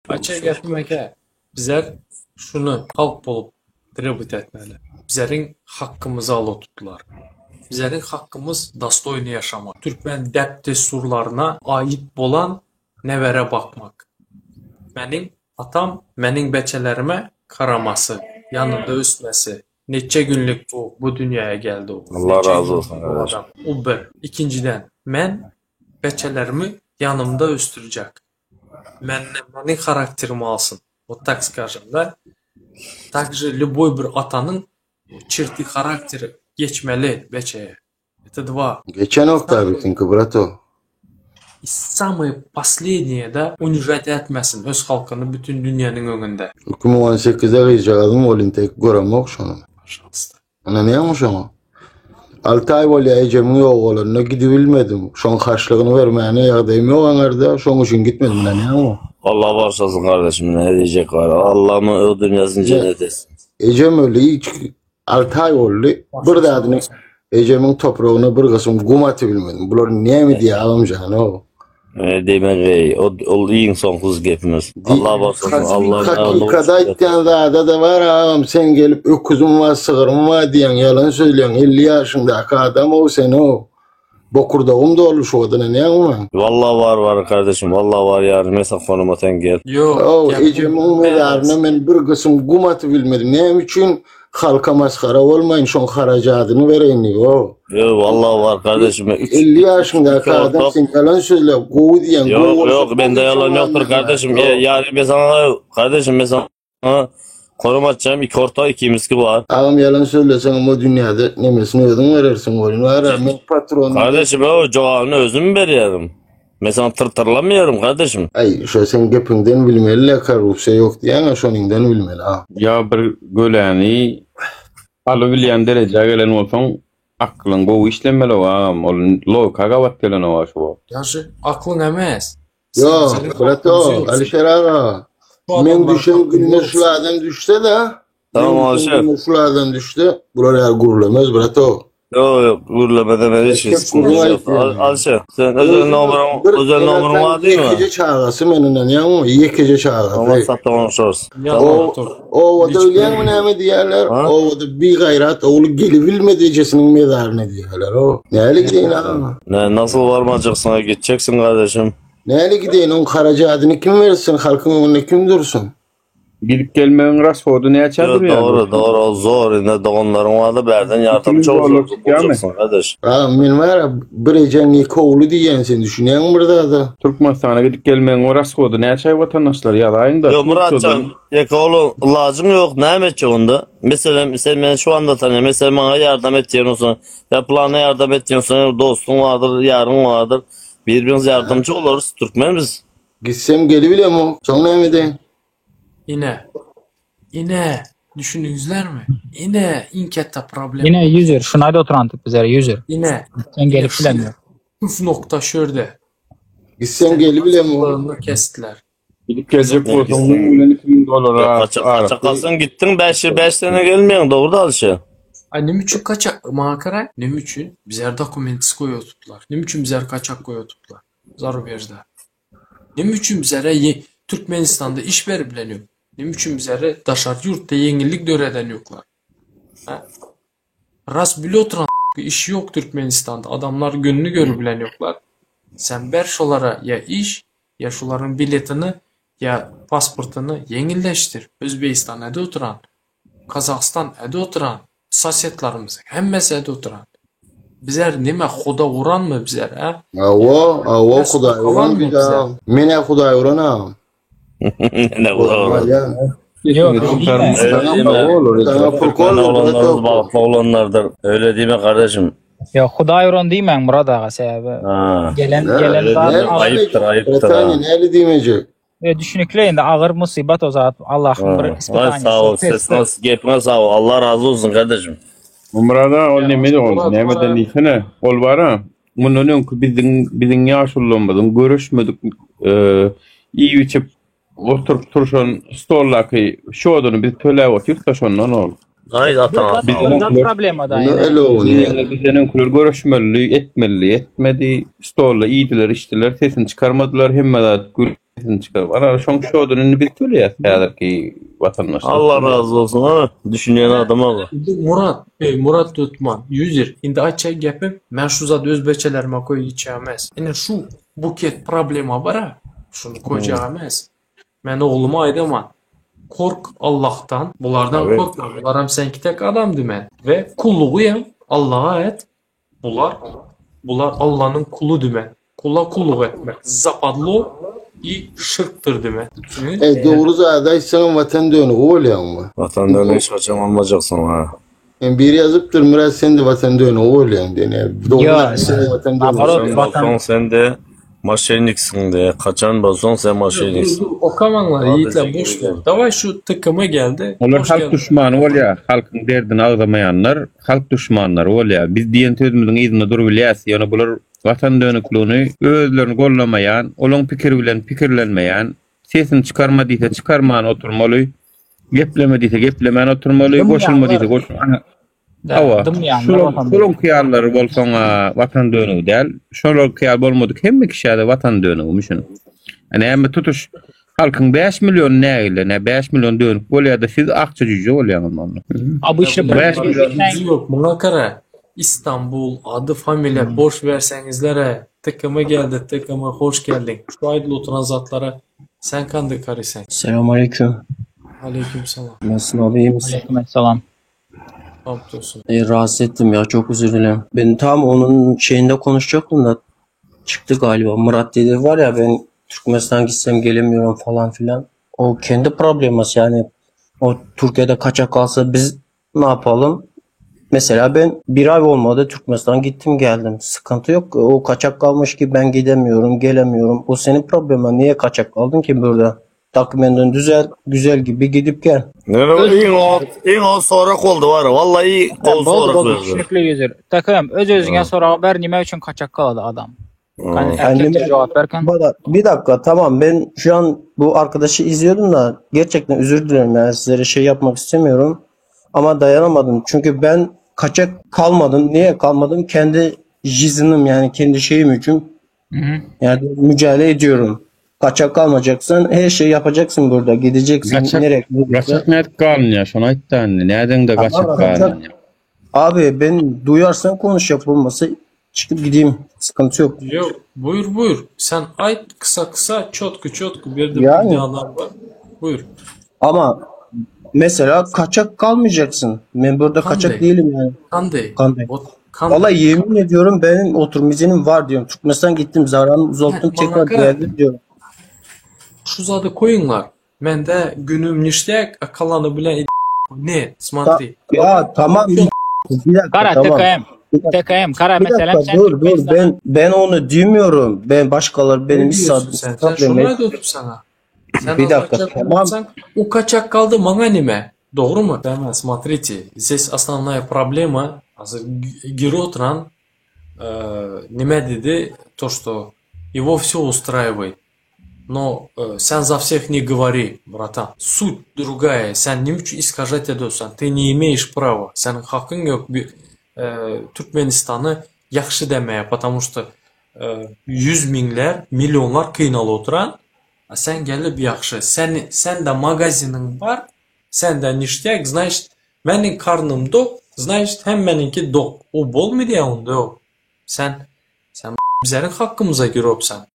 Açyk gepim eke, bizler şuny halk bolup trebut etmeli. Bizleriň hakkymyzy alyp tutdular. Bizleriň hakkymyz dostoýny ýaşamak. Türkmen däp-dessurlaryna ait bolan nebere bakmak. Meniň atam meniň beçelerime garamasy, ýanynda ösmesi. Neçe günlük bu bu dünýäye geldi o. Allah Neçe razı günlük olsun bu kardeşim. adam. O bir. Ikinjiden, men beçelerimi ýanymda ösdürjek. Menden meniň harakterimi alsyn. Вот так скажем, да? Также любой bir atanyň черты harakteri geçmeli beçeye. Это два. Geçenok da biziňki brato. И самое последнее, да, унижать etmesin öz halkyny bütün dünýäniň öňünde. 2018-de gyzjagazym boldy intek göremok şony. Пожалуйста. Ynanýaňmy şoňa? Alty aý bolýar ejemiň ýogalanyna gidibilmedim. Şoň harçlygyny bermäne ýagdaýym ýok aňarda, şoň üçin gitmedim ynanýaňmy? Allah bağışlasyn kardeşim ne diyecek var. Allah'ım o dünyasını cennet etsin. Ejem öldi hiç 6 aý boldy. Bir zadyny ejemiň topragyna bir gysym gum atybilmedim. Bular näme diýýär agam jan o. Ne demek ey, o, ol iň soňsuz gepimiz. Allah bağışlasyn. Allah Hakykada aýtýan zada-da bar agam sen gelip öküzim bar sygyrym bar diýýäň ýalan söýleýäň 50 ýaşyňdaky adam o sen o. Bokurdagym doly şu wada näme? Vallahi var var kardeşim. Vallahi var yani. Mesela konuma sen gel. Ýok, O gepim ejemiň mezaryna men bir gysym gum atybilmedim. Näme üçin halka masgara bolmaýyn şoň harajadyny bereýin diýip o. Yok vallahi var kardeşim. Üç, 50 ýaşyňdaky iki adam ortak. sen ýalan sözle gowy diýen Yok yok bende yalan yoktur kardeşim. Ya, yani ben sana kardeşim ben sana konum atacağım. İki ortak ikimiz ki var. Agam ýalan sözleseň o dünýäde nemesini özüň berersiň bolýan. Var men patron. Kardeşim o cevabını özüm veriyorum. Mesela tırtırlamıyorum kardeşim. Ay şo sen gepiňden bilmeli le korrupsiýa ýok diýýäň şonuňdan bilmeli ha. Ýa bir göläni alybilýän derejä gelen bolsaň aklyň gowy işlemeli agam ol logika gabat gelenok şu wagt. Ýagşy, aklyň emes. Ýok, Seniň brato, hakyň ýok. Alişer aga. Şu Men adamlaryň düşen hakyny günüme ýok. şul adam düşse de, Tamam men düşen Alişer. günüme şul adam düşse, bular ýaly gürlemez brato. Yok yok gürlemeden ben hiç Erkek sıkıntı gürrüň yok. Al, aýtýar. Alişer sen özel numaran Bir özel numaran var değil mi? Ýekeje çagasy men inanýaňmy? Ýekeje Tamam çagasy. WhatsApp'ta konuşuruz. Ýa, Tamam. dur. Owada Hiç bilýäňmi näme diýýärler? Ha? Owada bir gaýrat ogly gelibilmedi ejesiniň mezaryna diýýärler. O näle gideýin agam? Ne, nasıl varmayacaksın? Gideceksin kardeşim. Näle gideýin? Oň harajadyny kim bersin? Halkyň öňünde kim dursun? Gidip gelmegiň rashody näçe Yok, durýar? doğru doğru o zor. Yine doğumların vardı berden yardımcı 2000 dollar olacaksın, tutýarmy? bulacaksın kardeş. Agam men bar bir ejeň ýeke ogly diýýän sen düşünýäňmi bir zada? Türkmenistana gidip gelmegiň o rashody näçe watandaşlar ýazaýyň da. Yok Muratcan, yeke oğlum lacın yok. Ne edecek onda? Mesela sen beni şu anda tanıyorsun. Mesela bana yardım et diyorsun. Ya plana yardım et diyorsun. Dostun vardır, yarın vardır. Birbirimize yardımcı oluruz. Türkmen biz. Gitsem gelibilem o. Soň näme edeýin? Ine. Ine. Düşündiňizlermi? Ine, iň kätde problem. Ýene user, şuny aýda oturan tip bizlere user. Ine. Sen gelip bilenmiyor. Püf nokta şurada. Gitsem gelibilem o. Kulağını kestiler. Gidip geljek Ne bolsaň gitsin? 1000 bilen 2000 dollara Kaçak, kaçak gittin 5 5 sene gelmiyorsun. Doğru da Alişe. Ay neme üçin kaçak maňa neme üçin bizler dokumentsiz goýup tutdular. Neme üçin bizler kaçak goýup tutdular. Zarubejde. Neme üçin bizlere ye- Türkmenistanda iş berip bilen ýok. Neme üçin bizlere daşary ýurtda ýeňillik döreden ýoklar. Ha? Ras bile oturan iş ýok Türkmenistanda. Adamlar gününü görüp bilen ýoklar. Sen ber şolara ýa iş, ýa şolaryň biletini, ýa pasportyny ýeňilleşdir. Özbegistan ede oturan, Kazakistan ede oturan, sosedlarymyz hemmesi ede oturan. Bizler neme huda uranmy bizler, ha? Awa, awa Biz Hudaý uran sokalanmy bir bizler? Men Hudaý uran agam. Ne doğru. Ya. Yok, Öyle deme. Sana Türkmen prokol olanlarımız balıklı olanlardır. Öyle deme kardeşim. Ya Hudaý uran diýmäň Murat aga sebäbi. Ha. Gelen Ne? gelen Öyle zat deme. Ayıptır, ayıptır ha. Bratanya näle diýmejek? E, düşünükli indi agyr musibat o zat Allah'ın bir Ha. Vay sağ ol. ispitanyesi. Ses gepine sağ ol. Allah razı olsun kardeşim. Murada ol neme ol Murat, nemeden Murat. diýsene. Ol bara mundan öňki biziň biziň ýaşulymyzyň görüşmedik e, iýip içip oturup turşan stoldaky şoduny biz töläp otyryk da şondan ol. Ay atan Biz sağ ol. Bir problema da Ne ýene. ele onu ya. Bizden öňküler görüşmeli, etmeli, etmedi. Stolda iýdiler, içdiler, sesini çykarmadylar, hemme zat gül. sesini çykaryp. Ana şoň şoduny indi biz töleýäs häzirki watandaşlar. Allah razı olsun ha. Düşünýän adam aga. Indi Murat, ey Murat Tutman, user, indi aýtjak gepim, men şu zady özbeçelerime koý içýämes. Ine şu buket problema bara, şuny koýjak emes. Men ogluma aýdaman, kork Allahdan, bulardan Tabii. korkma, bularam seňki tek adam dimen we kullugy hem Allaha et, Bular bular Allanyň kuly dimen. Kula kulluk etmek zapadlo i şirkdir dimen. Ey dogry zady aýtsaňam watan dönügi bolýaňmy? Vatan dönügi hiç haçan olmajaksyň ha. Men biri ýazypdyr Myrat sen de watan dönügi bolýaň diýen. Ýa dogry Ýa, aýtsaň watan dönügi. Naborot, Kaçan watan bolsaň sen de maşenniksiň de. Kaçan bolsaň sen Dur maşenniksiň. dur okamaňlar ýigitler Sadece boş ver. geri Daway şu TKM geldi. Olar Hoş halk geldiler. duşmany bolýar, halkyň derdini agzamaýanlar halk duşmanlary bolýar. Biz diýen sözümiziň yzynda durubilýäs, ýöne bular watan dönükligini özlerini gollamaýan, olaň pikiri bilen pikirlenmeýän, sesini çykarma diýse çykarman oturmaly, gepleme diýse geplemän oturmaly, goşulma Dymýanlar. diýse goşulman. Hawa, Dymýanlar şolaň watan şolaňky ýalylary bolsaň-a watan dönügi däl, şolaňky ýaly bolmadyk hemme kişä-de watan dönügimüşin. Näme tutuş halkyň 5 milliony nägile, nä 5 million dönük bolýar-da siz akja jüýje bolýaňyzmy onda? Obyçny Ya 5 bular million gücü yok. Muňa kara İstanbul adı familiýa boş berseňizlere TKM geldi TKM hoş geldiň. Şu aýdyl oturan zatlara sen kandy karysen. Selamünaleyküm. Aleyküm selam. Nasılsın abi iyi misin? Aleyküm selam. Hamdolsun. E, rahatsız ettim ya çok özür dilerim. Ben tam onun şeyinde konuşacaktım da çıktı galiba. Murat dedi var ya ben Türkmenistan gitsem gelemiyorum falan filan. O kendi probleması yani. O Türkiye'de kaçak kalsa biz ne yapalım? Mesela ben bir ay olmadı Türkmenistan gittim geldim. Sıkıntı yok. O kaçak kalmış ki ben gidemiyorum, gelemiyorum. O senin problemin. Niye kaçak kaldın ki burada? Dokumentin düzel, güzel gibi gidip gel. Nere Öz iň o iň o sorak oldu var. Vallahi gol Boldy sorak boldy berdi. düşünikli user. TKM öz özüňe sorag ber nime üçin kaçak galady adam? Kany Ha. Yani erkekçe jogap berken. Bana, bir dakika tamam ben şu an bu arkadaşı izliyordum da gerçekten özür dilerim yani sizlere şey yapmak istemiyorum ama dayanamadım çünkü ben kaçak kalmadım niye kalmadım kendi jizinim yani kendi şeyim için Mhm. yani mücadele ediyorum kaçak kalmayacaksın her şeyi yapacaksın burada gideceksin Gaçak nereye gaçak nädip galynýar? Şony aýtda indi. Nädeňde Tamam, gaçak kaçak galynýar? abi ben duyarsan konuş yapılması çıkıp gideyim sıkıntı yok Yok buyur buyur. Sen ayt kısa kısa çotku çotku bir de yani binalar var. Buyur. ama Mesela kaçak kalmayacaksın. Ben burada kaçak Kanday. değilim yani. Kanday. Kanday. Ot kanday. Vallahi yemin ediyorum benim oturum izinim var diyorum. Türkmenistan gittim zararımı uzattım Heh, tekrar bana kara geldim diyorum. şu zady koýuňlar. Mende günüm niştek, kalany bilen ne? Ta- Смотри. ya tamam bir bir dakika Kara tamam. TKM. Bir dakika, TKM kara bir meselem dakika sen dur dur Türkmenistan'a ben ben onu demiyorum. Ben başkaları Ne benim hiç diyorsun sen? Sen şunu problem ayda oturup sana. Sen Bir az dakika kaçak tamam. olursan o kaçak kaldı maňa nime? Dogry my? Däme, смотрите, здесь основная проблема hazır giri oturan e, nime dedi то, что его все устраивает. Но э, sen за всех не говори, братан. Суть другая. Sen nime üçin искажать ediyorsan? Ты не имеешь права. Seniň hakyň ýok bir e, Türkmenistany ýagşy demeye, потому что e, yüz miňler, millionlar kynaly oturan, a sen gelip ýagşy. Sen sen de magaziniň bar, sen de niştek, значит, meniň karnym dok, значит, hemmeniňki dok. O bolmy diýe onda ýok. Sen sen bizleriň hakkymyza giropsan.